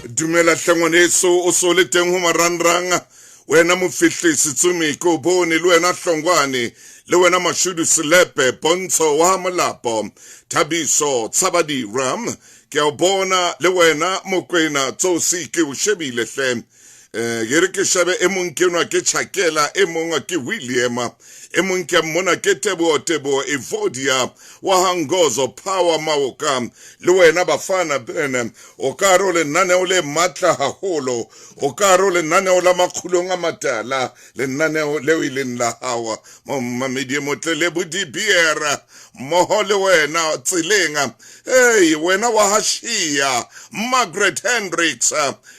Dumela hle ngwaneso, o so le teng ho marangrang. Wena Mofihli Setsumi ke o bone, le wena Hlongwane, le wena Mashudu Selepe, Pontsho wa Molapo, Thabiso Tshabadira, ke a o bona, le wena Mokwena Tsosi ke o shebile hle. Ke re ke shebe e mong ke enwa ke Chakela, e mong ke William, e mong ke mmona ke Teboho, Teboho Evodia wa Hangozo Power Maoka, le wena Bafana Ben, o ka re o lenaneo le matla haholo, o ka re o lenaneo la makgulong a matala, lenaneo leo e leng la hao, momamedi e motle le bodibiera mmoho le wena tseleng. Hey, wena wa Hashia, Margaret Hendricks,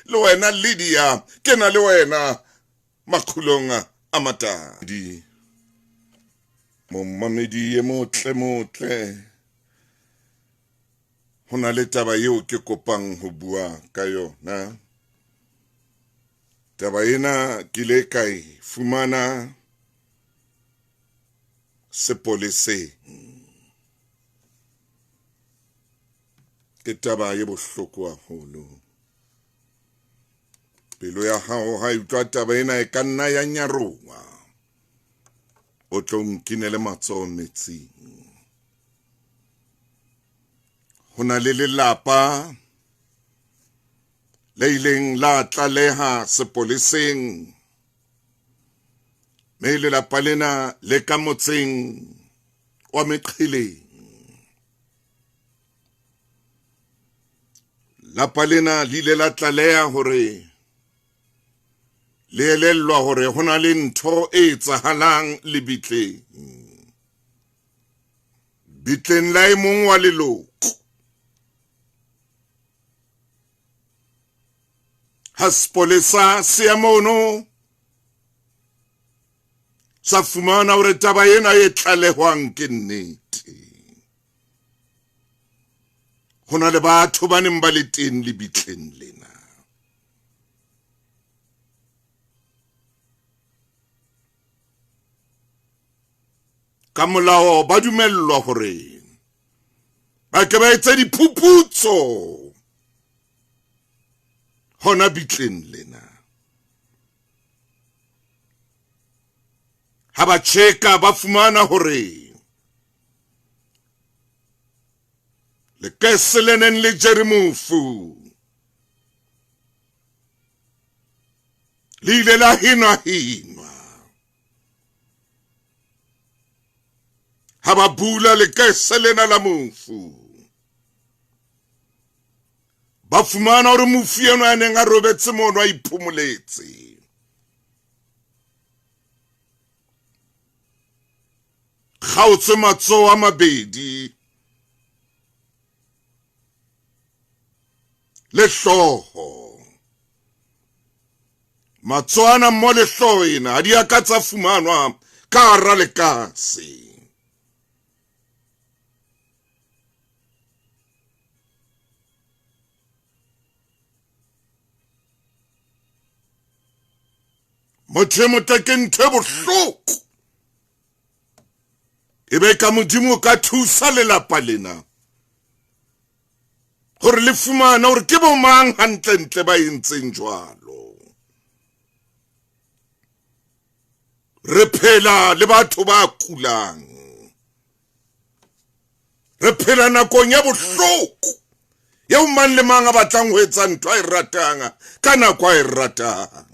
le wena Lydia, ke na le wena makgulong a matala. Momamedi e motle motle, ho na le taba eo ke kopang ho bua ka yona. Taba ena ke ile ka e fumana sepoleseng. Ke taba e bohloko haholo. Pelo ya hao ha e utlwa taba ena e ka nna ya nyaroha. O tlo nkinele matsoho metsing. Ho na le lelapa le ileng la tlaleha sepoleseng, mme lelapa lena le ka motseng wa Meqheleng. Lapa lena le ile la tlaleha hore le elellwa hore ho na le ntho e etsahalang lebitleng. Bitleng la e mong wa leloko. Ha sepolesa se ya mono sa fumana hore taba ena e tlalehwang ke nnete. Ho na le batho ba neng ba le teng lebitleng lena. Ka molao ba dumellwa hore ba ke ba etse diphuputso hona bitleng lena. Ha ba cheka ba fumana hore lekese le neng le jere mofu le ile la hinwa-hinwa. Ha ba bula lekese lena la mofu, ba fumana hore mofu enwa ya neng a robetse mono a iphomoletse. Kgaotswe matsoho a mabedi le hlooho. Matsoho ana mmoho le hlooho ena ha di a ka tsa fumanwa ka hara lekase. Motho e motle ke ntho e bohloko. E be ka Modimo o ka thusa lelapa lena hore le fumane hore ke bo mang hantlentle ba entseng jwalo. Re phela le batho ba kulang. Re phela nakong ya bohloko eo mang le mang a batlang ho etsa ntho a e ratang ka nako a e ratang.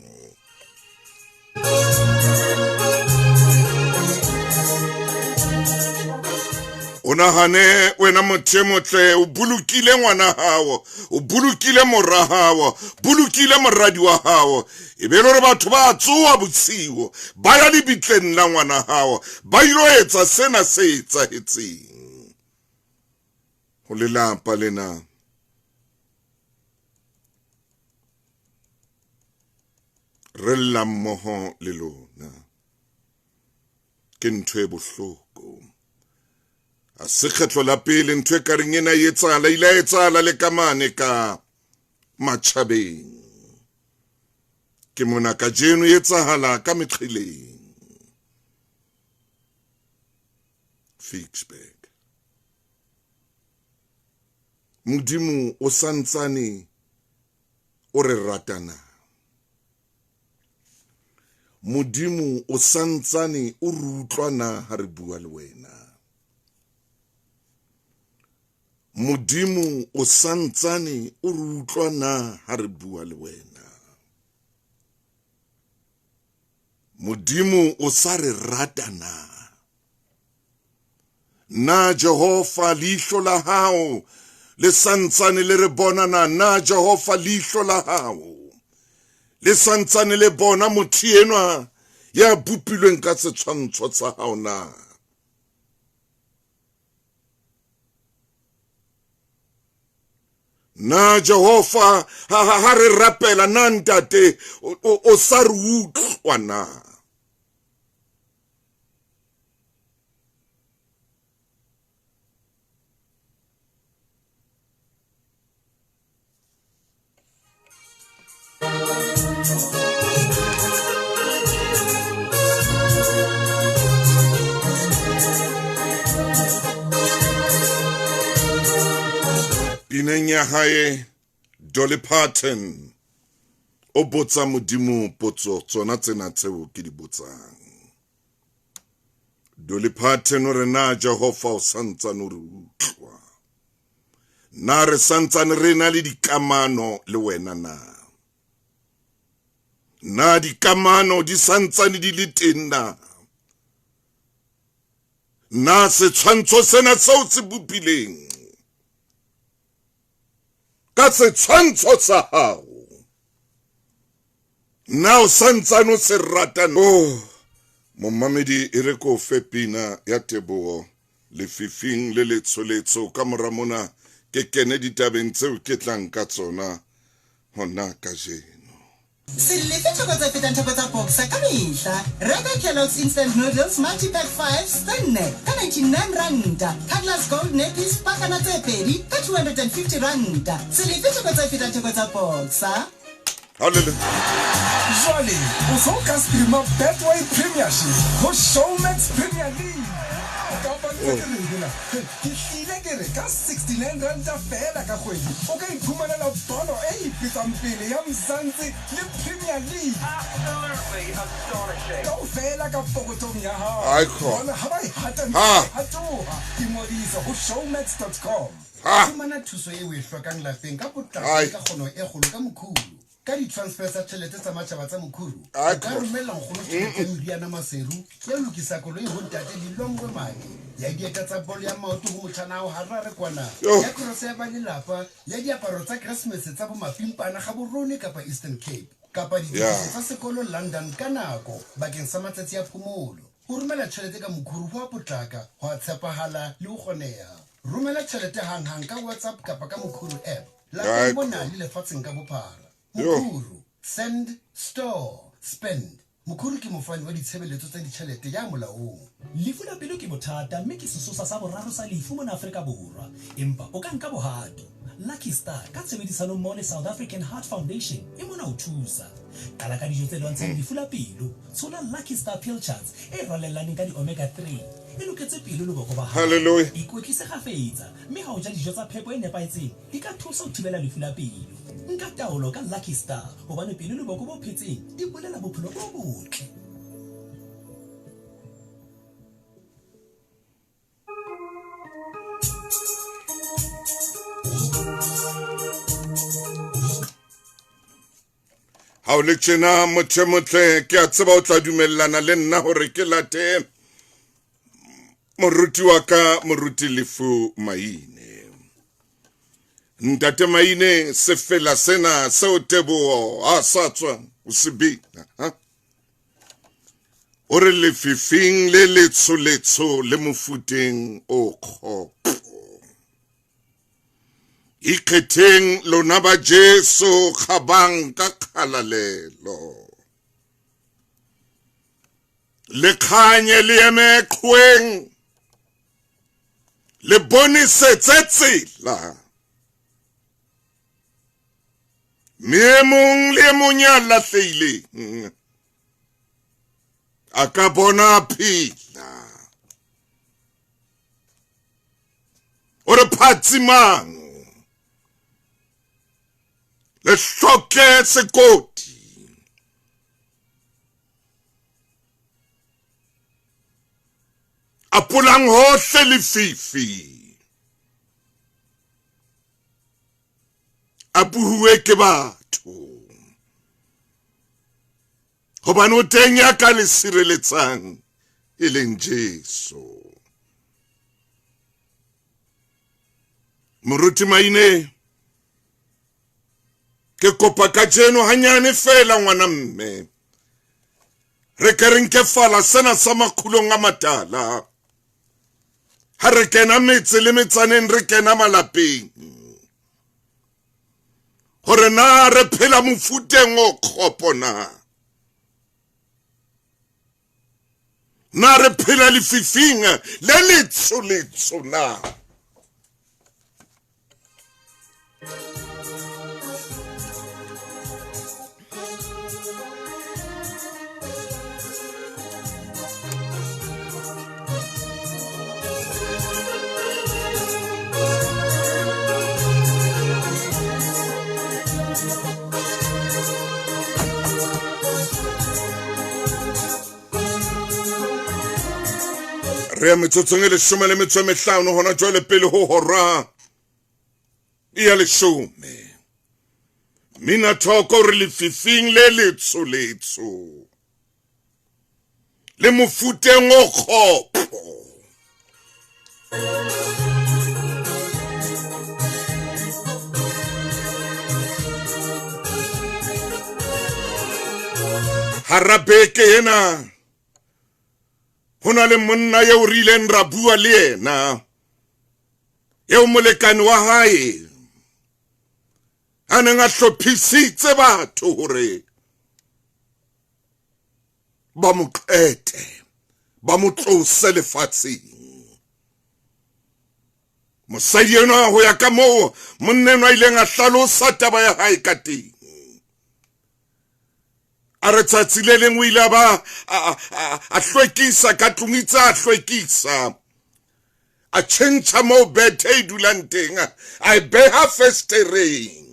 O nahane wena motho e motle, o bolokile ngwana hao, o bolokile mora hao, bolokile moradi wa hao. E be le hore batho ba tsoha bosiu ba ya lebitleng la ngwana hao, ba ilo etsa sena se etsahetseng ho lelapa lena. Re lla mmoho le lona. Ke ntho e bohloko. A se kgetlo la pele ntho e kareng ena e etsahala, ile a etsahala le ka mane ka matjhabeng. Ke mona kajeno e etsahala ka meqheleng. Ficksburg. Modimo o santsane o re rata na? Modimo o santsane o re utlwa na ha re bua le wena? Modimo o santsane o re utlwa na ha re bua le wena? Modimo o sa re rata na? Na Jehova leihlo la hao le santsane le re bona na? Na Jehova leihlo la hao le santsane le bona motho enwa ya bopilweng ka setshwantsho sa hao na? Na Jehova ha re rapela na ntate o sa re utlwa na? Pineng ya hae Dolly Parton o botsa Modimo potso tsona tsena tseo ke di botsang. Dolly Parton o re na Jehova o santsane o re utlwa? Na re santsane re na le dikamano le wena na? Na dikamano di santsane di le teng na? Na setshwantsho sena seo se bopileng ka setshwantsho sa hao na o santsane o se rata? Oh, momamedi, e re ko fe pina ya teboho lefifing le letsholetsho. Ka mora mona ke kene ditabeng tseo ke tlang ka tsona hona kajeno. Se lefe theko tse fetang theko tsa Boxer ka mehla. Reka Kellogg's Instant Noodles Multi-Pack 5 tse nne ka 99 ranta, Cutlass Gold Nappies pakana tse pedi ka 250 ranta. Se lefe theko tse fetang theko tsa Boxer. Hallelujah. Jwale o se o ka streama Betway Premiership ho Showmax Premier League. Kapa ntse ke reng ke na? Ke hlile ke re ka 69 ranta feela ka kgwedi o ka iphumanela bolo e ipetsang pele ya Mzansi le Premier League kaofela ka pokothong ya hao. Bona ha ba e hata ntse e hatoha. Ingodise ho showmax.com. Fumana thuso eo o e hlokang lapeng ka potlako le ka kgono e kgolo ka Mkhuru. Ka di-transfer tsa tjhelete tsa matjhaba tsa Mkhuru, o ka romella nkgono tjhelete ya meriana Maseru, ya lokisa koloi ho ntate Lilongwe Make, ya dieta tsa bolo ya maoto ho motjhana hao Harare kwana, ya krose ya ba lelapa, ya diaparo tsa Keresemese tsa bomapimpana Gaborone kapa Eastern Cape, kapa ditokiso tsa sekolo London ka nako bakeng sa matsatsi a phomolo. Ho romela tjhelete ka Mkhuru ho a potlaka, ho a tshepahala le ho kgoneha. Romela tjhelete hanghang ka WhatsApp kapa ka Mkhuru app. Lapeng mona le lefatsheng ka bophara. Mkhuru, send, store, spend. Mkhuru ke mofani wa ditshebeletso tsa ditjhelete ya molaong. Lefu la pelo ke bothata mme ke sesosa sa boraro sa lefu mona Afrika Borwa. Empa o ka nka bohato. Lucky Star ka tshebedisanommoho le South African Heart Foundation e mona ho thusa. Qala ka dijo tse lwantshang lefu la pelo. Tshola Lucky Star Pilchards e rwalellaneng ka di-omega 3. E loketse pelo le boko ba hao. Hallelujah. Ikwetlise kgafetsa mme ha o ja dijo tsa phepo e nepahetseng di ka thusa ho thibela lefu la pelo. Nka taolo ka Lucky Star hobane pelo le boko bo phetseng di bolela bophelo bo botle. Ha o le tjena motho e motle, ke a tseba o tla dumellana le nna hore ke late moruti wa ka, moruti Lefu Maine. Ntate Maine, sefela sena seo Teboho a sa tswa o se bina, ha? O re lefifing le letsho letsho le mofuteng o kgopo. Ikgetheng lona ba Jesu, kgabang ka kgalalelo. Le kganye le eme qhweng, le bonisetse tsela. Mme e mong le e mong ya lahlehileng a ka bona phela. O re phatsimang Le hloke sekoti. Apolang hohle lefifi. A buhuwe ke batho. Hobane o teng ya ka le sireletsang e leng Jesu. Moruti Maine, ke kopa kajeno hanyane feela ngwana mme. Re ke re nke fala sena sa makgulong a matala. Ha re kena metse le metsaneng, re kena malapeng. Hore na re phela mofuteng o kgopo na? Na re phela lefifing le letsho letsho na? Re ya metsotsong e 15 hona jwale pele ho hora ya 10. Mina thoko re lefifing le letsho letsho le mofuteng o kgopo. Hara beke ena ho na le monna eo re ileng ra bua le yena, eo molekane wa hae a neng a hlophisitse batho hore ba mo qete, ba mo tlose lefatsheng. Mosadi enwa ho ya ka moo monna enwa a ileng a hlalosa taba ya hae ka teng, a re tsatsi le leng o ile a ba a hlwekisa ka tlung, itse a hlwekisa, a tjhentjha moo bethe e dulang teng, a e beha festereng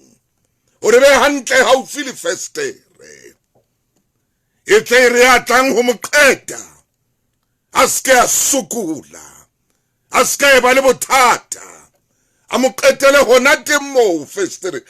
hore be hantle haufi le festere, e tle e re a tlang ho mo qeta a se ke a sokola, a se ke a ba le bothata, a mo qetele hona teng moo festere.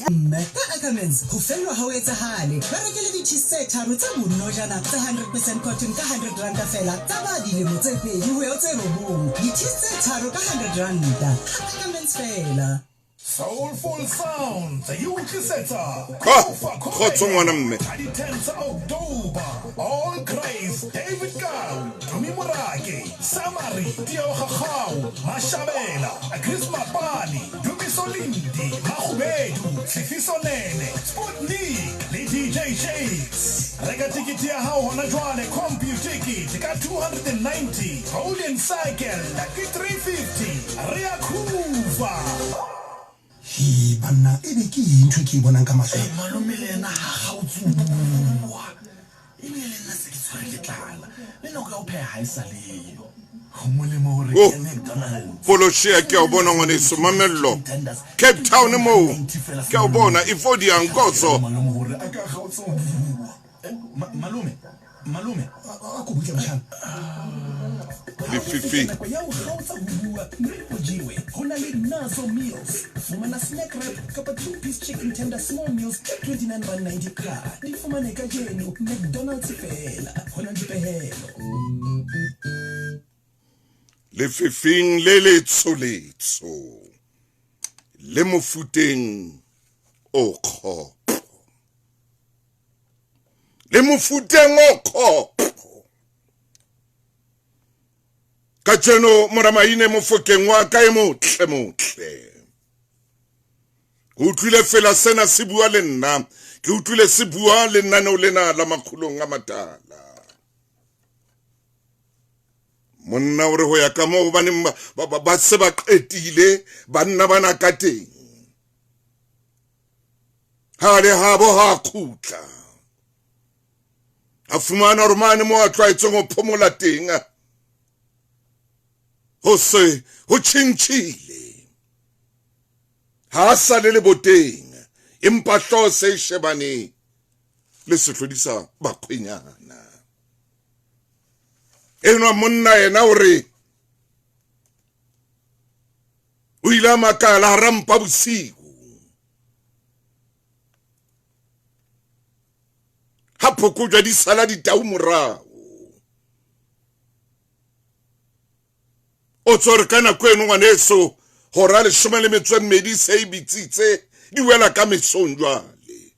Mme ka Ackermans ho fellwa ha ho etsahale. Ba rekele di-cheese tse tharo tse bonojana tsa 100% cotton ka 100 ranta feela tsa ba dilemo tse 2 ho ya ho tse 9. Di-cheese tse tharo ka 100 ranta. Ha Ackermans feela. Soulful Sounds e o tlisetsa Kofa Kgotso ngwana mme. Ka di 10 tsa October, All Grace, David Kau, Tumi Morake, Samari, Tieo Gagao, Mashabela, Chris Mapane, Dumiso Lindi, Makhubedu, Sifiso Nene, Sputnik le DJ Shakes. Reka tikete ya hao hona jwale Computicket ka 290, Golden Cycle ke 350. Re a khufa. He banna, e be ke eng ntho e ke e bonang ka mahlo? Hey, malome le yena ha kgaotse ho bua. Ebile le nna se ke tshwere ke tlala. Le nako ya ho pheha ha e sa leyo. Ho molemo hore ke Oh, ye McDonald's. Poloshea ke a o bona ngwaneso, Mamello, Cape Town moo ke a o bona, Evodia Nkoso. Malome hore a ka kgaotse ho bua. Malome, malome. A ko butle motjhana. Lefifi. Nako ya ho kgaotsa ho bua mme o jewe ho na le Nazo Meals. Fumana snack wrap kapa 2-piece chicken tender small meals ka R29.90 ka. Di fumane kajeno McDonald's feela. Ho na le dipehelo. Lefifing le letsho letsho le mofuteng o kgopo. Le mofuteng o kgopo. Kajeno moramaine mofokeng wa ka e motle motle. Ke utlwile fela sena se bua le nna, ke utlwile se bua le lenaneo lena la makgulong a matala. Monna o re ho ya ka moo hobaneng ba se ba qetile banna bana ka teng. Ha le habo ha kgutla. A fumana hore mane moo a tlwaetseng ho phomola teng, ho se ho tjhentjhile. Ha a sa le leboteng, Empa hlooho se e shebane le sehlodi sa bakgwenyana. Enwa monna yena o re o ile a makala hara mpa bosiu ha phokojwa di sala ditau morao. O tsore ka nako eno ngwaneso hora 12 se e bitsitse di wela ka mesong jwale.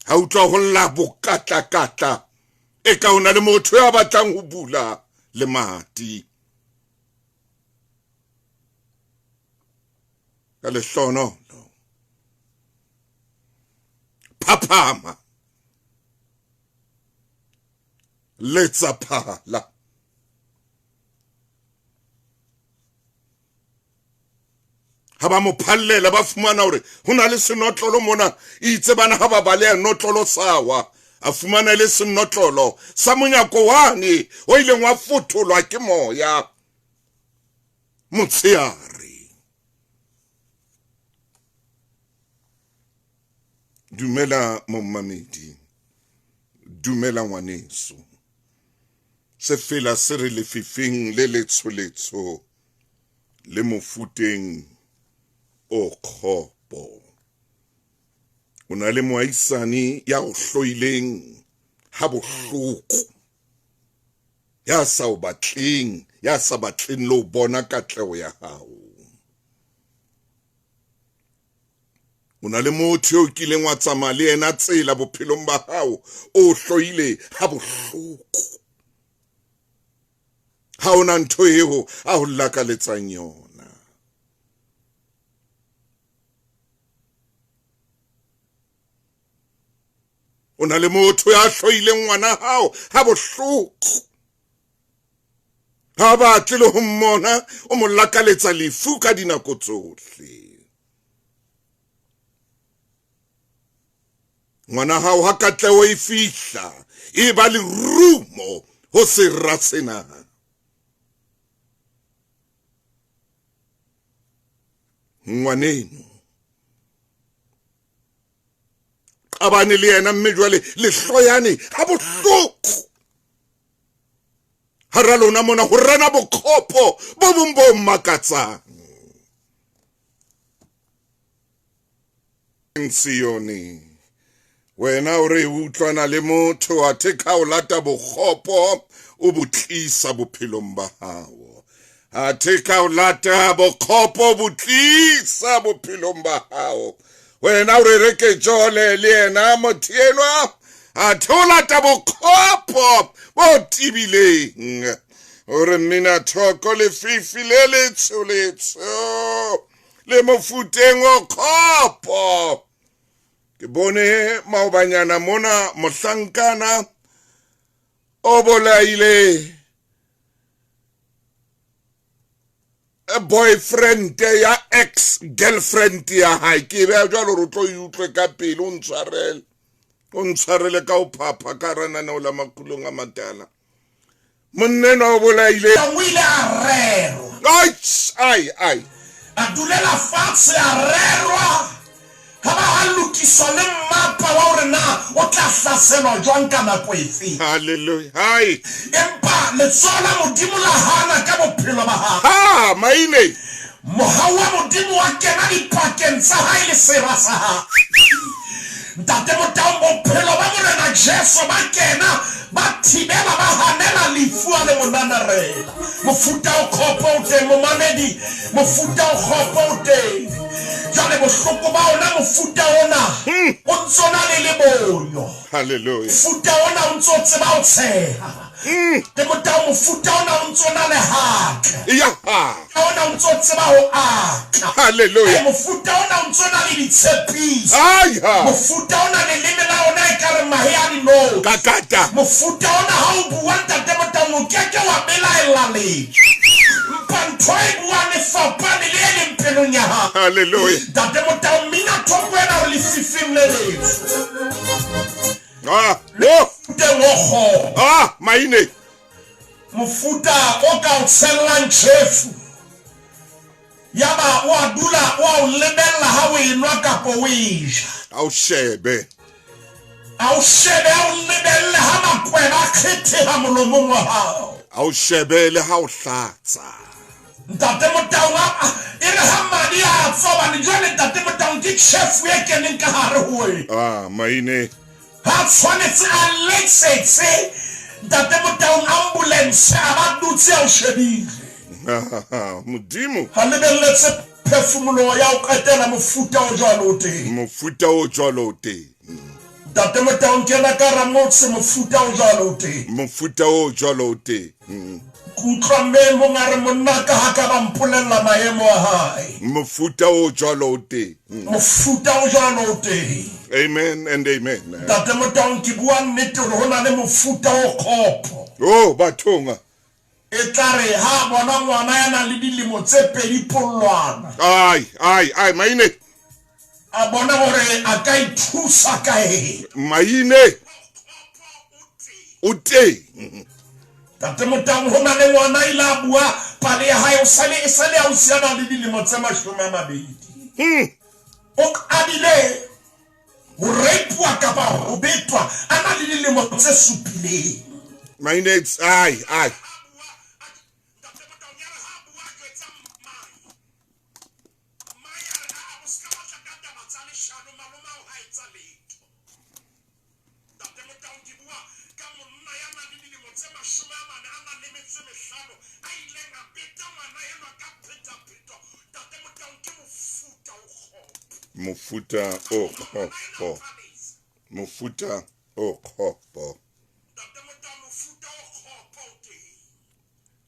Ha utlwa ho lla bokatlakatla e ka hona le motho ya batlang ho bula lemati. Ka lehlohonolo phaphama letsa phala. Ha ba mo phallela ba fumana hore ho na le senotlolo mona, itse bana ha ba baleha notlolo sawa, a fumana le senotlolo sa monyako wane o ileng wa fotholwa ke moya motsheare. Dumela momamedi, dumela ngwaneso. Sefela se re lefifing le letsholetsho le mofuteng o kgopo. O na le moahisani ya o hloileng ha bohloko, ya sa o batleng, ya sa batleng le ho bona katleho ya hao. O na le motho eo kileng wa tsamaya le yena tsela bophelong ba hao, o hloile ha bohloko. Ha ona ntho eo a ho lakaletsang yona. O na le motho ya hloileng ngwana hao ha bohloko. Ha batle le ho mmona, o mo lakaletsa lefu ka dinako tsohle. Ngwana hao ha katleho e fihla, e ba lerumo ho sera sena. Ngwaneno qabane le yena, mme jwale le hloyane ha bohloko. Hara lona mona ho rena bokgopo bo bong bo makatsang. Sione, wena o re utlwana le motho athe ka o lata bokgopo o bo tlisa bophelong ba hao. Athe ka o lata bokgopo bo tlisa bophelong ba hao. Wena o re re ke jole le yena motho enwa, athe o lata bokgopo bo tibileng. O re mmina thoko lefifi le letsho letsho le mofuteng o kgopo. Ke bone maobanyana mona mohlankana o bolaile boyfriend ya ex girlfriend ya hae. Ke beha jwalo hore o tlo e utlwe ka pele, o ntshwarele. O ntshwarele ka ho phapha ka hara lenaneo la Makulong a Matala. Monna enwa o bolaile. O ile a rerwa. Ai, ai, ai. A dulela fatshe a rerwa, ha ba ha lokiswa le mmapa wa hore na o tla hlaselwa jwang ka nako efe. Hallelujah. Hai. Empa letsoho la Modimo la hana ka bophelo ba hae. Ha, maine. Mohau wa Modimo wa kena dipakeng tsa hae le sera sa hae. Ntate Motaung, bophelo ba Morena Jesu ba kena, ba thibela, ba hanela lefu a le monanarela. Mofuta o kgopo o teng, momamedi, mofuta o kgopo o teng. Jwale bohloko ba ona mofuta ona o ntso na le lebonyo. Hallelujah. Mofuta ona o ntso tseba ho tsheha. Ke Motaung, mofuta ona o ntso na le hatle. Ya ha. Ona o ntso tseba ho atla. Hallelujah. Mofuta ona o ntso na le ditshepiso. Ai ha. Mofuta ona leleme la ona e ka re mahe a dinotshi. Kakata. Mofuta ona ha o bua Ntate Motaung o keke wa belaella letho. Mpa ntho e buang e fapane le e leng pelong ya hao. Hallelujah. Ntate Motaung, mmina thoko ena re lefifing le letsho. Ah, oh. Mofuteng o kgopo. Ah, maine. Mofuta o ka o tshellang tjhefu. Yaba o a dula o a o lebella ha o enwa kapa o e ja. A o shebe. A o shebe, a o lebelle ha makweba a kgetheha molomong wa hao. A o shebe le ha o hlatsa. Ntate Motaung a e re ha madi a tswa hobane jwale Ntate Motaung ke tjhefu e keneng ka hare ho wena. Ah, maine. Ha tshwanetse a letsetse Ntate Motaung ambulance a ba dutse a o shebile. Modimo. Ha lebelletse phefumoloho ya ho qetela mofuta o jwalo o teng. Mofuta o jwalo o teng. Ntate Motaung kena ka hara motse mofuta o jwalo o teng. Mofuta o jwalo o teng. Ke utlwa mme e mong a re monna ka ha ka ba mpolella maemo a hae. Mofuta o jwalo o teng. Mofuta o jwalo o teng. Amen and amen. Ntate Motaung ke bua nnete hore ho na le mofuta o kgopo. Oh bathong. E tla re ha a bona ngwana ya nang le dilemo tse pedi pollwana. Ai ai ai maine. A bona hore a ka ithusa ka eng. Maine o teng. Ntate Motaung ho na le ngwana a ile a bua pale ya hae o sale e sale ausi a nang le dilemo tse 20. O qadile ho rapuwa kapa ho betwa a na le dilemo tse 7. Maine ai ai. Mofuta o kgopo. Mofuta o kgopo.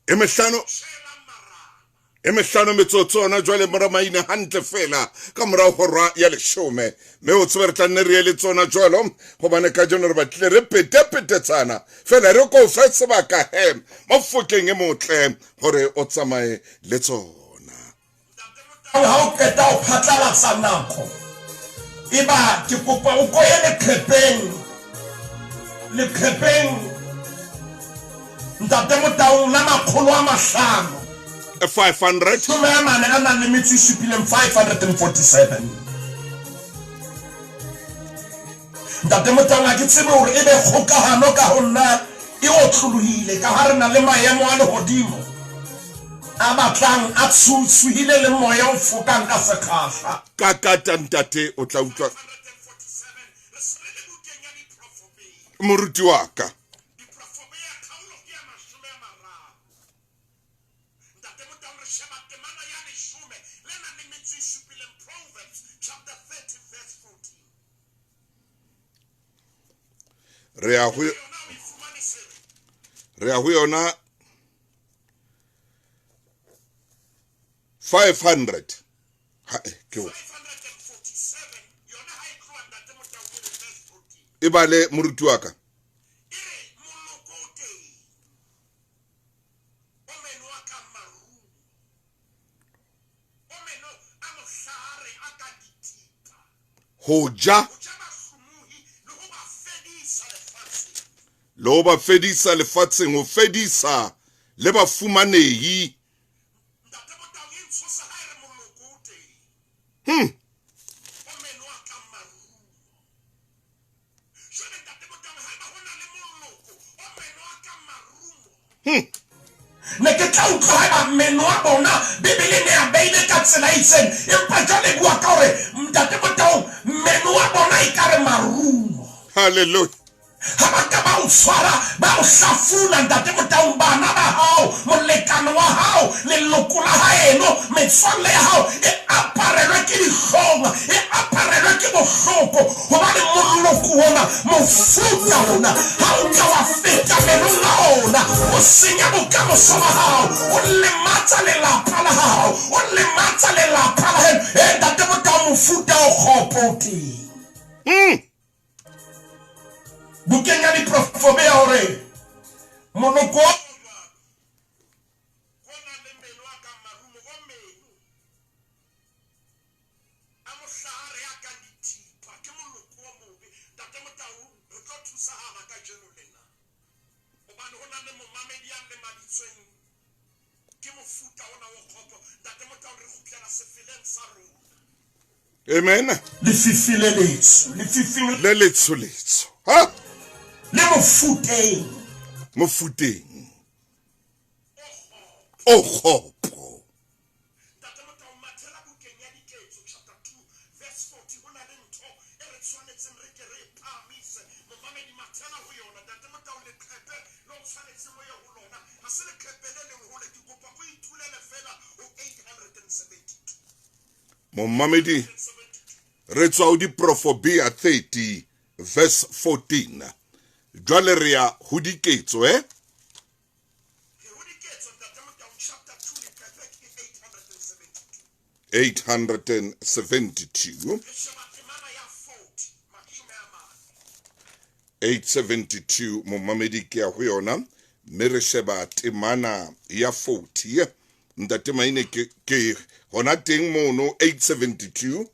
E mehlano metsotso ona jwale mora maine hantle fela ka morao hora ya 10 mme o tsebe re tla nne re ye le tsona jwalo gobane ka jeno re batlile re petepetetsana fela re ko fe sebaka he mo fokeng e motle gore o tsamaye le tsona. Ha o qeta ho phatlalatsa nako eba ke kopa o koye leqhepeng Ntate Motaung la 500. 500. 47 547. Ntate Motaung ha ke tsebe hore ebe kgokahano ka ho nna e otlolohile ka ha re na le maemo a lehodimo a batlang a tshohile le moya o fokang ka sekgahla. Ka kata ntate o tla utlwa moruti wa ka. Re ya ho yona 500. Ha ke o e bale moruti wa ka. Ho ja le ho ba fedisa lefatsheng, ho fedisa le bafumanehi. Ne ke tla utlwa haeba meno a bona Bibele ne a beile ka tsela e itseng, empa jwale bua ka hore Ntate Motaung meno a bona e ka re marumo. Hallelujah. Ha ba ka ba o tshwara ba o hlafuna Ntate Motaung, bana ba hao, molekane wa hao, leloko la haeno, metswalle ya hao e aparelwe ke dihlong, e aparelwe ke bohloko, hobane moloko ona, mofuta ona, ha o ka wa feta menong a ona, o senya bokamoso ba hao, o lematsa lelapa la hao, o lematsa lelapa la heno. Ntate Motaung, mofuta o kgopo o teng. Bukeng ya diprofobea hore moloko Amen. Lefifi le letsho, lefifing le letsho letsho. Ha? Le mofuteng. Mofuteng. O kgopo. Momamedi re tswa ho Diprofobia 30 verse 14. Jwale re ya ho Diketso eh? 872 872 momamedi ke ya ho yona mme re sheba temana ya 40. Ntate Maine ke ke hona teng mono 872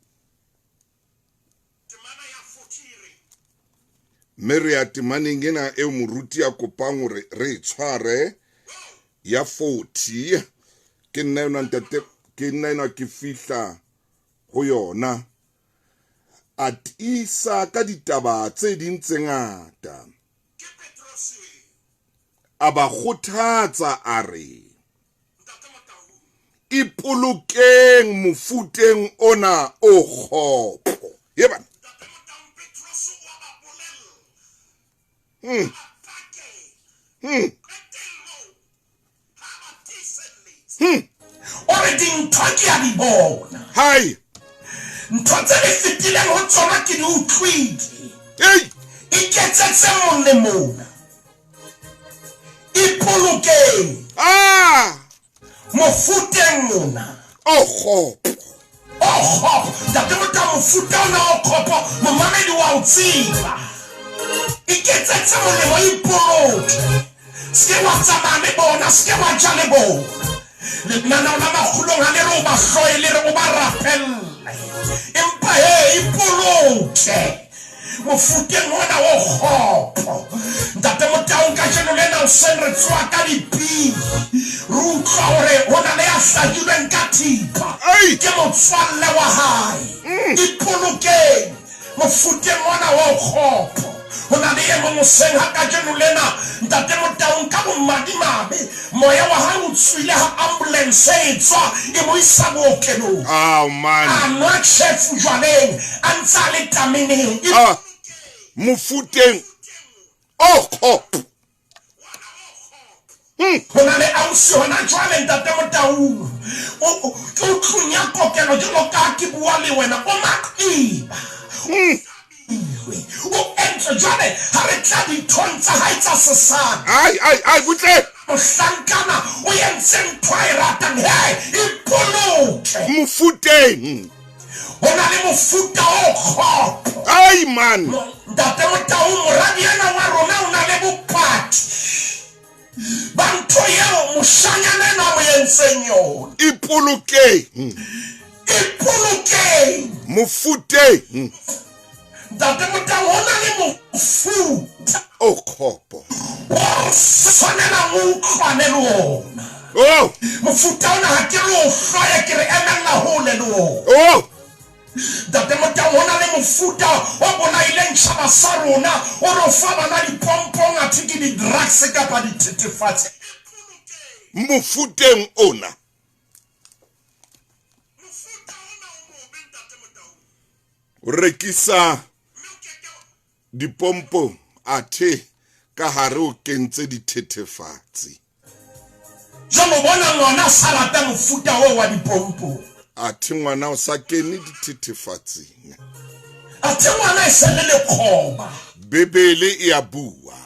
mme re ya temaneng ena eo moruti a kopang hore re e tshware ya 40. Ke nna yona ntate, ke nna enwa ke fihla ho yona. A tiisa ka ditaba tse ding tse ngata, a ba kgothatsa a re, ipolokeng mofuteng ona o kgopo. Ye bana. O re dintho ke a di bona. Hai. Ntho tse di fetileng ho tsona ke di utlwile. Hey. Iketsetse molemo. Ipolokeng. Ah. Mofuteng ona. O kgopo. O kgopo. Ntate Motau, mofuta ona o kgopo, momamedi wa o tseba. Iketsetse molemo, ipoloke. Se ke wa tsamaya le bona, se ke wa ja le bona. Lenaneo la makgulong ha le re o ba hloye, le re o ba rapelle. Empa he, ipoloke mofuteng ona o kgopo. Ntate Motau, kajeno lena hoseng re tsoha ka dipili, re utlwa hore ho na le ya hlahilweng ka thipa ke motswalle wa hae. Ipolokeng mofuteng ona o kgopo. Ho na le e mong hoseng ha kajeno lena, Ntate Motaung, ka bomadimabe moya wa hae o tswile ha ambulance e tswa e mo isa bookelong. Oh, man. A nwa tjhefu jwaleng a ntse a le tameneng. Ah, mofuteng o kgopo. Ho na le ausi hona jwale, Ntate Motaung, o ke o tlung ya kokelo jwalo ka ke bua le wena, o maqiba. O entswe jwale ha re tla dithong tsa hae tsa sesadi. Ai, ai, ai, butle. Mohlankana o entse ntho a e ratang, he, ipoloke. Mofuteng. Ho na le mofuta o kgopo. Ai, man. Ntate Motaung, moradi ena wa rona o na le bopaki ba ntho eo moshanyana enwa a mo entseng yona. Ipolokeng. Ipolokeng. Mofuteng. Ntate Motaung, ho na le mofuta o kgopo o tshwanelang o utlwane le ona. Oh. Mofuta ona ha ke re o hloye, ke re emella hole le ona. Oh. Ntate Motaung, ho na le mofuta o bolaileng tjhaba sa rona, o re o fa bana dipompong, athe ke di-drugs kapa dithethefatsi. Mofuteng ona. O rekisa dipompong, athe ka hare o kentse dithethefatsi. Jwale o bona ngwana a sa rata mofuta oo wa dipompong. Athe ngwana o sa kene dithethefatsing. Athe ngwana e se le lekgoba. Bibele e a bua.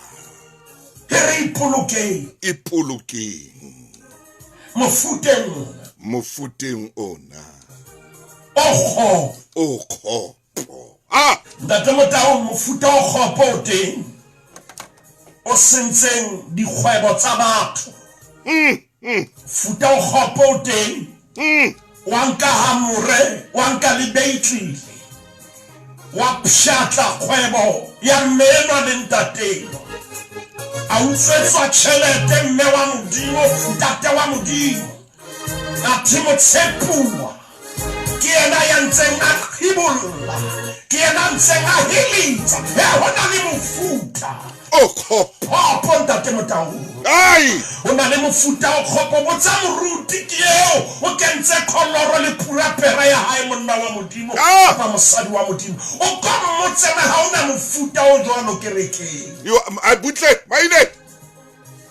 E re ipolokeng. Ipolokeng. Mofuteng ona. Mofuteng ona. O kgopo. O kgopo. Ah! Ntate Motaung, mofuta o kgopo o teng o sentseng dikgwebo tsa batho. Mofuta o kgopo o teng wa nka hamore, wa nka le beitlile, wa pshatla kgwebo ya mme enwa le ntateng. A utswetswa tjhelete mme wa Modimo, ntate wa Modimo. Athe motshepuwa. ntseng a qhibolla ke yena a ntseng a helitsa e ho na le mofuta o kgopo kgopo ntate Motaung ai o na le mofuta o kgopo botsa moruti ke eo o kentse kholoro le purapera ya hae monna wa modimo Ah! kapa mosadi wa modimo o ka mmotsena ha o na mofuta o jwalo kerekeng yo a butle maine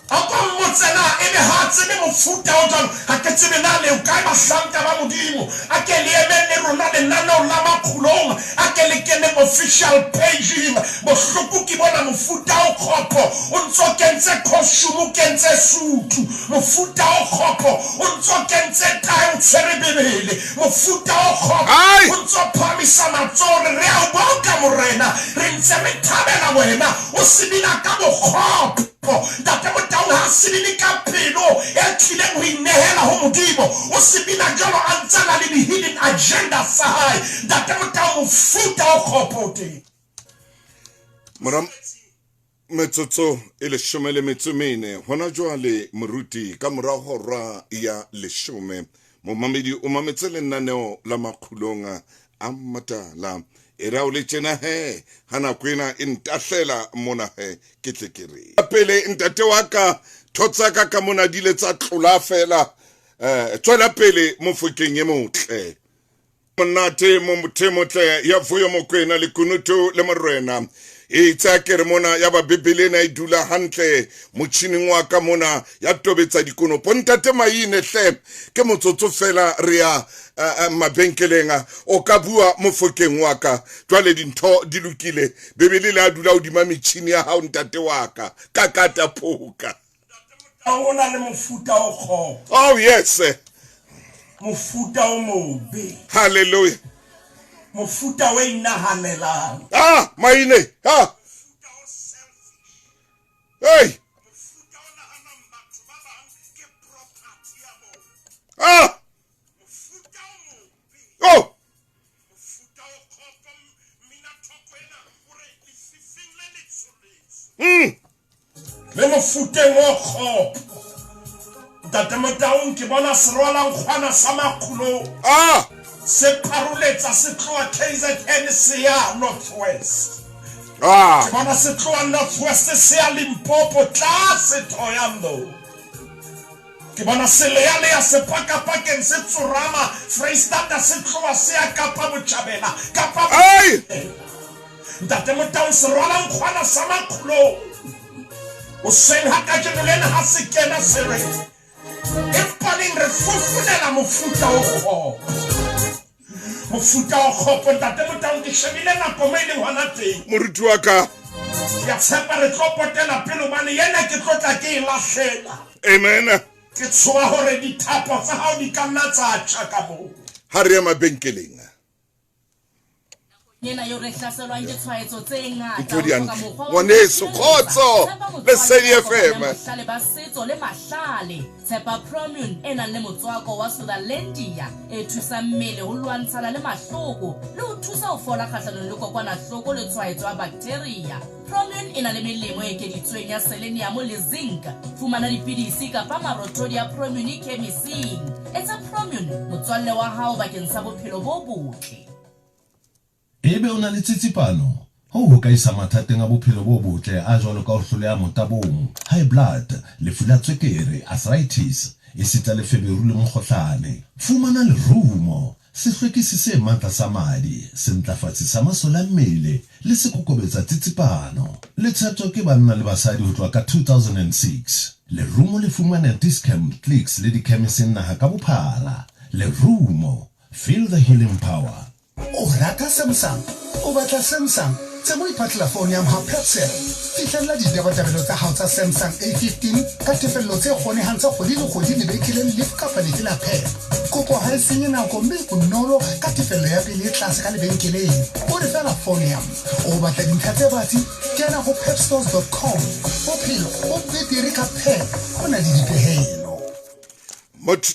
a ka mmotsena ebe ha a tsebe mofuta o jwalo ha ke tsebe na leo kae bahlanka ba modimo a ke le emeng le rona lenaneo la makgulong a ke le kene official pageng bohloko ke bona mofuta o kgopo o ntso kentse costume o kentse sutu mofuta o kgopo o ntso kentse tae o tshwere bebele mofuta o kgopo Ai! o ntso phahamisa matsoho re re a o boka morena re ntse re thabela wena o sebina ka bokgopo ntate Motaung ha a sebine ka pelo e tlileng ho inehela ho modimo o sebina jwalo a ntse a na le di-hidden agenda sa hae ntate Motaung mofuta o kgopo o teng mora metsotso e 14 hona jwale moruti ka mora hora ya 10 momamedi o mametse lenaneo la makgulong a matala e ra o le tjena he ha nako ena e ntahlela mona he ke tle ke re pele ntate wa ka tho tsa ka ka mona di ile tsa tlola fela tswela pele mofokeng e motle monate mo motho e motle ya Vuyo Mokwena le kunutu le morena e itse ke re mona ya ba bibele ena e dula hantle motjhining wa ka mona ya tobetsa dikonopo ntate Maine hle ke motsotso fela re ya mabenkeleng o ka bua mofokeng wa ka jwale dintho di lokile bebele le a dula hodima metjhini ya hao ntate wa ka ka kata phoka o na le mofuta o kgopo oh yes mofuta o mobe hallelujah mofuta o inahanelang ah Maine ah hey ah oh le mofuteng o kgopo ntate Motaung ke bona serwalankgwana sa makgulong ah se pharoletsa se tloha KZN se ya North West ah ke bona se tloha North West se ya Limpopo tlase Thohoyandou ke bona se lealea sepakapakeng se tsorama Freistata se tloha se ya Kapa Botjhabela Kapa ai ntate Motaung serwalankgwana sa makgulong o seng ha kajeno lena ha se kena se re empaneng re fofonela mofuta o kgopo mofuta o kgopo ntate Motaung ke shebile nako mo e leng hona teng moruti wa ka ke a tshepa re tlo potela pele hobane yena ke tlo tla ke e lahlela amen ke tshoha hore dithapo tsa hao di ka nna tsa tjha ka moo ha re ya mabenkeleng ena eo re hlaselwang ke tshwaetso tse ngata Ntho di ho hloka hantle. mokgwa wa ho Ngwaneso, itshireletsa. kgotso, Tshepa motswako Lesedi o FM. kopanang bohlale ba setso le mahlale tshepa Promune e nang le motswako wa Sutherlandia e thusang mmele ho lwantshana le mahloko le ho thusa ho fola kgahlanong le kokwanahloko le tshwaetso ya bacteria Promune e na le melemo e ekeditsweng ya selenium le zinc fumana dipidisi kapa marothodi a Promune khemising etsa Promune motswalle wa hao bakeng sa bophelo bo botle Ebe o na le tsitsipano? Hoo ho ka isa mathateng a bophelo bo botle a jwalo ka ho hloleha motabong, high blood, lefu la tswekere, arthritis, esita le feberu le mokgohlane. Fumana lerumo, sehlwekisi se matla sa madi, sentlafatsi sa masole a mmele le sekokobetsa tsitsipano. Le tsheptjwa ke banna le basadi ho tloha ka 2006. Lerumo le fumaneha Dis-Chem, Clicks le dikhemising naha ka bophara. Lerumo, feel the healing power. O rata Samsung? O batla Samsung? Tsebo ipatlela phone ya mha Pepsel. Fihlella ditabatabelo tsa hao tsa Samsung A15 ka tefello tse kgonehang tsa kgwedi le kgwedi lebenkeleng lefe kapa lefe la Pep. Kopo ha e senye nako mme e bonolo ka tefello ya pele e tlase ka lebenkeleng. O re fela phone ya O batla dintlha tse batsi? Kena ho pepstores.com. Bophelo bo betere ka Pep. Ho na le dipehelo. Motho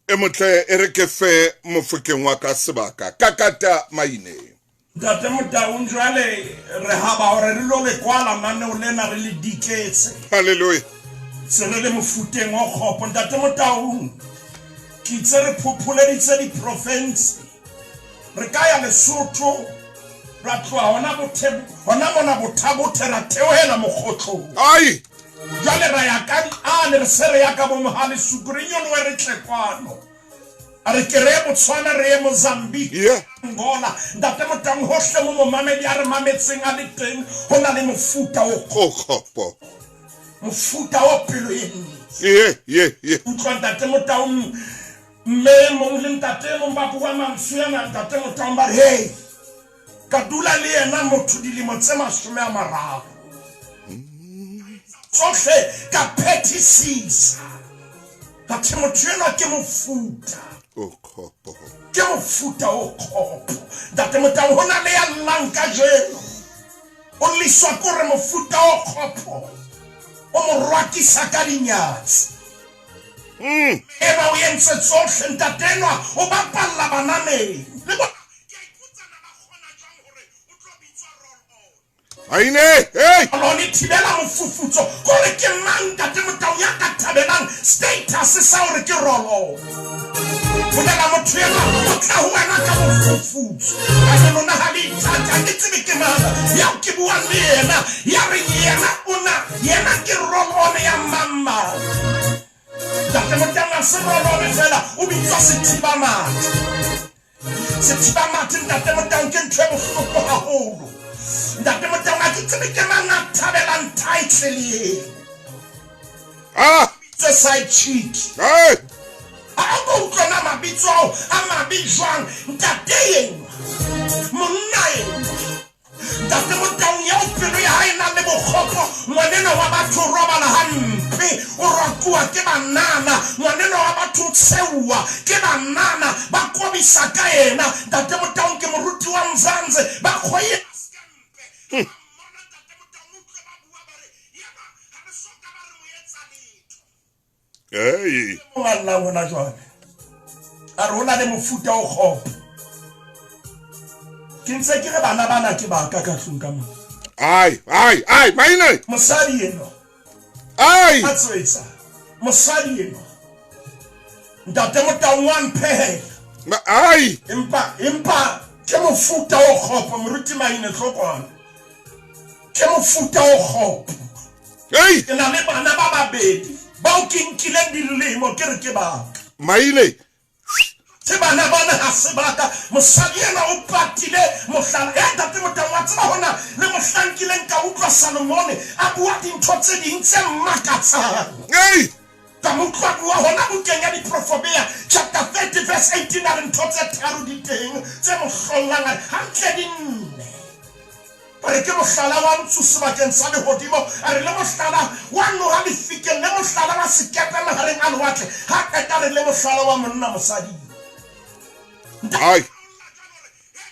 e motle e re ke fe mofokeng wa ka sebaka kakata Maine ntate Motaung jwale re haba hore re lo le kwala maneo lena re le diketse halleluja se re le mofuteng o kgopo ntate Motaung ke itse re phopholeditse diprovince. Re ka ya Lesotho, ra tloha hona bothe, hona mona Bothabothe, ra theohela Mokgotlong. Ai! Jwale ra ya ka nqane, re se re ya ka bo Mohalesuku, re nyolohe re tle kwano. A re ke re ye Botswana, re ye Mozambique, Yeah. Angola. Ntate Motaung, hohle mo momamedi a re mametseng a le teng, ho na le mofuta o O kgopo. Mofuta o pelo e ntle. Ye, ye, ye. Utlwa Ntate Motaung, Mme e mong le ntate e mong ba bua mantswe ana, Ntate Motaung ba re, Hei, ka dula le yena motho dilemo tse 30. Tsohle ka phethisisa. Athe motho enwa ke mofuta. O kgopo. Ke mofuta o kgopo. Ntate Motaung, ho na le ya llang kajeno. O lliswa ke hore mofuta o kgopo o mo rwakisa ka dinyatsi. Eba o entse tsohle, ntate enwa o bapalla bana meng. Le bona, ke a ipotsa na ba kgona jwang hore o tlo bitswa roll on. Aine, hey! Roll on e thibela mofufutso. Ke hore ke mang ntate Motaung ya ka thabelang status sa hore ke roll on? Bolela motho enwa o tla ho wena ka mofufutso. Kajeno lona ha le ithate, ha ke tsebe ke mang yao ke buang le yena ya reng yena o na yena ke roll on ya mang mang. Ntate Motaung ha se roll on fela, o bitswa sethibamathe. Sethibamathe Ntate Motaung ke ntho e bohloko haholo. Ntate Motaung ha ke tsebe ke mang a thabelang title eo. Ah! Tse side chick. Hey! Ha o ko utlwe na mabitso ao a mabe jwang ntate enwa, monna enwa. Ntate Motaung eo pelo ya hae e nang le bokgopo, ngwanenwa wa batho o robala hampe, o rwakuwa ke banana, ngwanenwa wa batho o tsheuwa ke banana, ba kobisa ka yena. Ntate Motaung ke moruti wa Mzanzi, ba kgoyela sekempe, ha ba mmona Ntate Motaung o utlwe ba bua ba re, Yeba, ha re so ka ba re mo etsa letho. Hey. O a llang hona jwale. A re ho na le mofuta o kgopo. Ke ntse ke re bana bana ke ba ka ka tlung ka mona. Ai, ai, ai, maine. Mosadi enwa. Ai. A tswetsa. Mosadi enwa. Ntate Motaung wa mphehela. Ma, ai. Empa, empa ke mofuta o kgopo, moruti Maine Tlokwana. Ke mofuta o kgopo. Hey! Ke na le bana ba babedi bao ke nkileng dilemo ke re ke baka. Maile. Ke bana bana ha se baka. Mosadi ena o patile mohlala. Eh, Ntate Motaung, wa tseba hona le mohlang kileng ka utlwa Salomone a bua dintho tse ding tse mmakatsang. Hey! Ka mo utlwa bua hona bukeng ya Diprofobea chapter 30 verse 18 a re ntho tse tharo di teng tse mo hlollang a re hantle di nne. A re ke mohlala wa ntsu sebakeng sa lehodimo, a re le mohlala wa noha lefikeng, le mohlala wa sekepe mahareng a lewatle, ha qeta a re le mohlala wa monna mosading. Ai.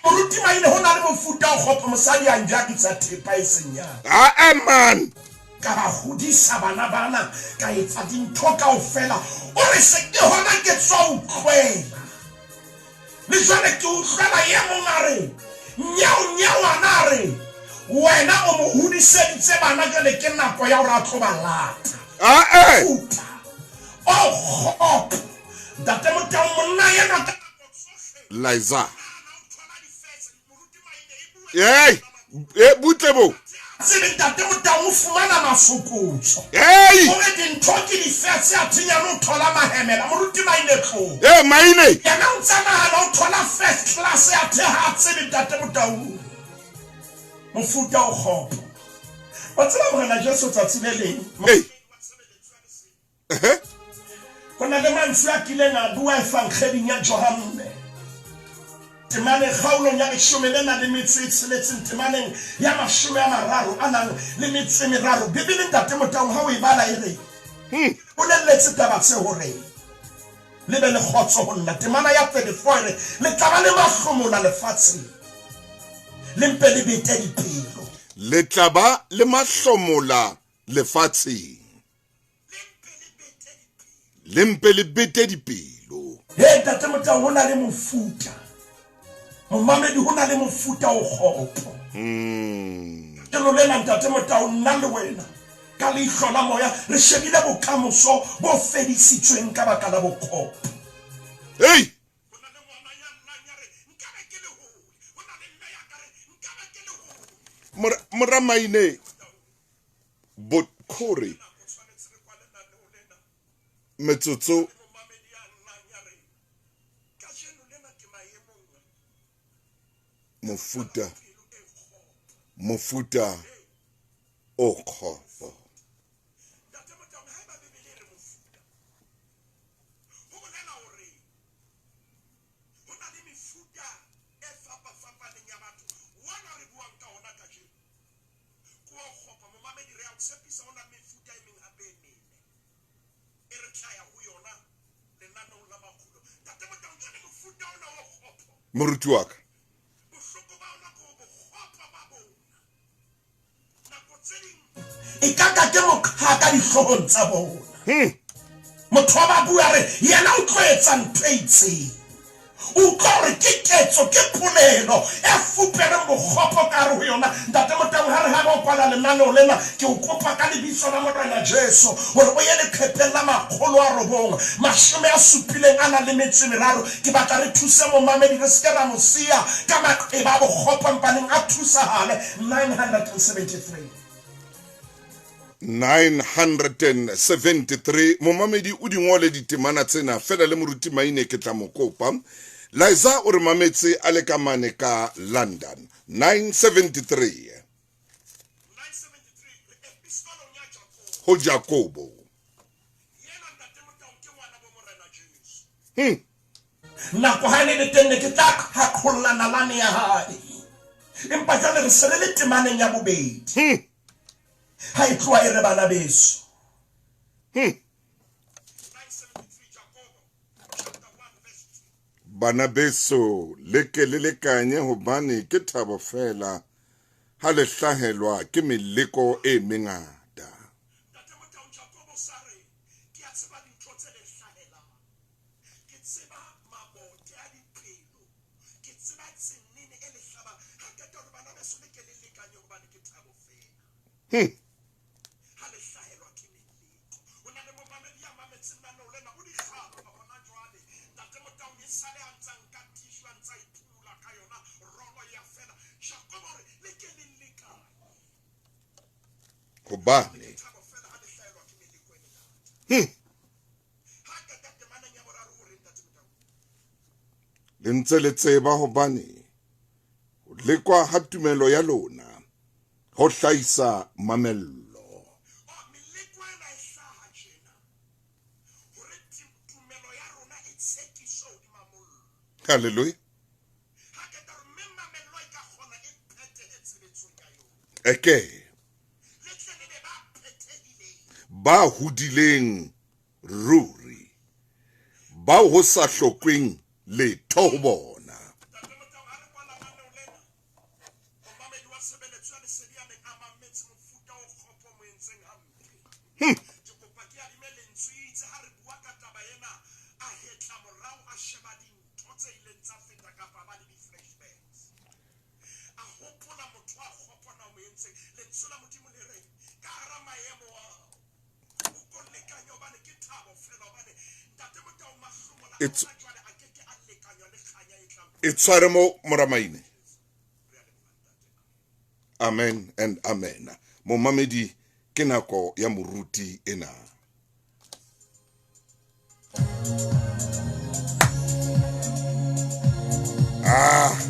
Moruti Maine, ho na le mofuta o kgopo, mosadi a njakisa thepa e seng ya ka. Ae man. Ka ba hodisa bana bana, ka etsa dintho kaofela, o re se ke hona ke tswa utlwela. Le jwale ke utlwela e mong a re, Nyeo, nyewana a re, wena o mo hodiseditse bana, jwale ke nako ya hore a tlo ba lata. Ae! Puta. O kgopo. Ntate Motaung, monna enwa ka nako tsohle. Liza. Hey! Eh, butle bo. Tsebe Ntate Motaung o fumana masokotso. Hey! O re dintho ke difetse a thinyane o thola mahemela. Moruti Maine tlo. Hey, Maine. Yena o ntsa nahana o thola first class a the ha tsebe Ntate Motaung. Mofuta o kgopo. Wa tseba Morena Jesu tsatsi le leng. Hey. Ehe. Ho na le mantswe a kileng a bua Evangeding ya Johanne. Temaneng kgaolong ya leshome le nang le metso e tsheletseng, temaneng ya 30 a nang le metso e meraro. Bibele Ntate Motaung ha o e bala e re, Bolelletse taba tse hore le be le kgotso ho nna. Temana ya 34 e re, Le tla ba le mahlomola lefatsheng, le mpe le bete dipelo. Le tla ba le mahlomola lefatsheng. Le mpe le bete dipelo. He Ntate Motaung, ho na le mofuta momamedi, ho na le mofuta o kgopo. Kelo lena Ntate Motaung, nna le wena ka leihlo la moya re shebile bokamoso bo fedisitsweng ka baka la bokgopo. Hey! Mora Maine Botkori metsotso mofuta o kgopo. Moruti wa ka, e ka ka ke mokhaka dihloohong tsa bona. Motho wa ba bua re yena o tlo etsa ntho e itseng, o utlwa hore ke ketso ke polelo e fupereng bokgopo ka hare ho yona. Ntate Motaung, ha re ha ba o kwala lenaneo lena, ke o kopa ka lebitso la Morena Jesu hore o ye leqhepeng la 973 a nang le metso e meraro. Ke batla re thuse momamedi, re se ke ra mo siya ka maqeba a bokgopo, mpaneng a thusahale. 973. 973 momamedi o di ngole ditemana tsena fela le moruti Maine ke tla mo kopa. Liza o re mametse a le ka mane ka London. 973 ho Jakobo. Nako ha e ne le teng ne ke tla qhaqholla nalane ya hae, empa jwale re se re le temaneng ya bobedi. Ha e tloha e re bana beso. Bana beso, le ke le lekanye hobane ke thabo fela ha le hlahelwa ke meleko e mengata. Hobane le ntse le tseba hobane ho lekwa ha tumelo ya lona ho hlahisa mamello. Hallelujah. Eke ba hodileng ruri, bao ho sa hlokweng letho ho bona. E tshware mo Moramaine. Amen and amen. Momamedi ke nako ya moruti ena. Ah.